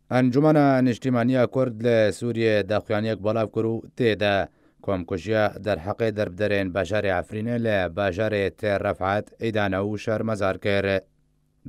Encûmena Niştîmaniya Kurd li Sûriyê daxuyaniyek belav kir û tê de komkujiya derheqê derbiderên bajarê Efrînê li bajarê Têr Ref'et îdane û şermezar kir.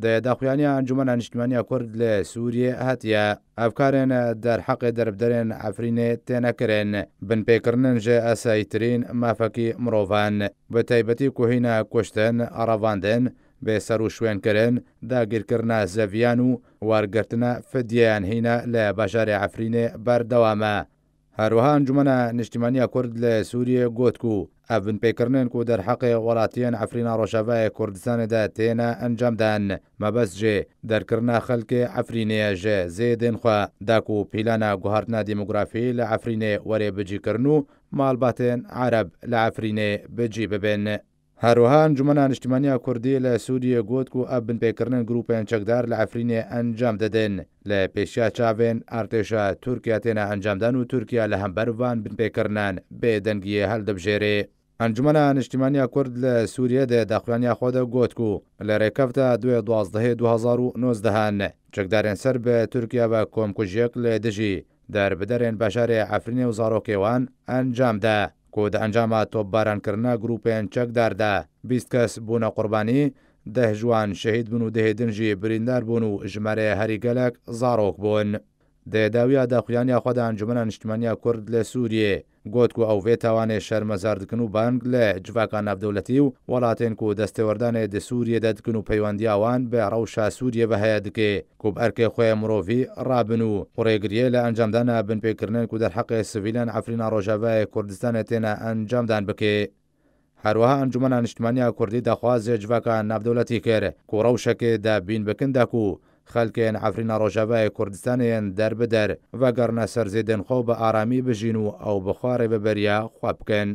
Di daxuyaniya Encûmena Niştîmaniya Kurd li Sûriyê hatiye, Ev karên derheqê derbiderên Efrînê têne kirin, binpêkirinin ji esayîtirîn mafekî mirovan, bi taybetî ku hîna kuştin, revandin, Bêserûşwênkirin, dagîrkirina zeviyan û wergirtina fidyeyan hîna li bajarê Efrînê berdewam e. Her wiha Encûmena Niştîmaniya Kurd li Sûriyê got ku ev binpêkirinên ku derheqê welatiyên Efrîna Rojavayê Kurdistanê de têne encamdan, mebest jê derkirina xelkê Efrînê ye ji zêdên xwe da ku pîlana guhartina demografî li Efrînê were bicîkirin û malbatên Ereb li Efrînê bicî bibin. Her wiha Encûmena Niştîmaniya Kurdî li Sûriyê got ku ev binpêkirinên grûpên çekdar li Efrînê encam didin, li pêşiya çavên artêşa Tirkiye têne encamdan û Tirkiye li hember van binpêkirinan bêdengiyê hildibijêrê. Encûmena Niştîmaniya Kurd li Sûriyê di daxuyaniya xwe de got ku li rêkefta duê duwazdehê 2019 an çekdarên ser bi Tirkiye ve komkujiyek li dijî Derbiderên bajarê Efrînê û zarokê wan encam de ku di encama topbarankirina grûpên çekdar de 20 kes bûne qurbanî, 10 ji wan şehîd bûn û dehê din jî birîndar bûn û ji me re herî gelek zarok bûn. Di dawiya daxuyaniya xwe de Encûmena Niştimaniya Kurd li Sûriyê Got ku ew vê tawanê şermezar dikin û bang li civaka navdewletî û welatên ku destêwerdanê di Sûriyê de dikin û peywendiya wan bi rewşa Sûriyê ve heye dike ku bi erkê xwe yê mirovî rabin û rêgiriyê li encamdana binpêkirinên ku derheqê sivîlên Efrîna Rojavayê Kurdistanê têne encamdan bike. Herwiha Encûmena Niştimaniya Kurdî daxwaz ji civaka navdewletî kir ku rewşekê de bîn bikin da ku xelkên Efrîna Rojavayê Kurdistanê yên derbider vegerine ser zêdên xwe û bi aramî bijîn û ew bi xwe rêveberiya xwe bikin.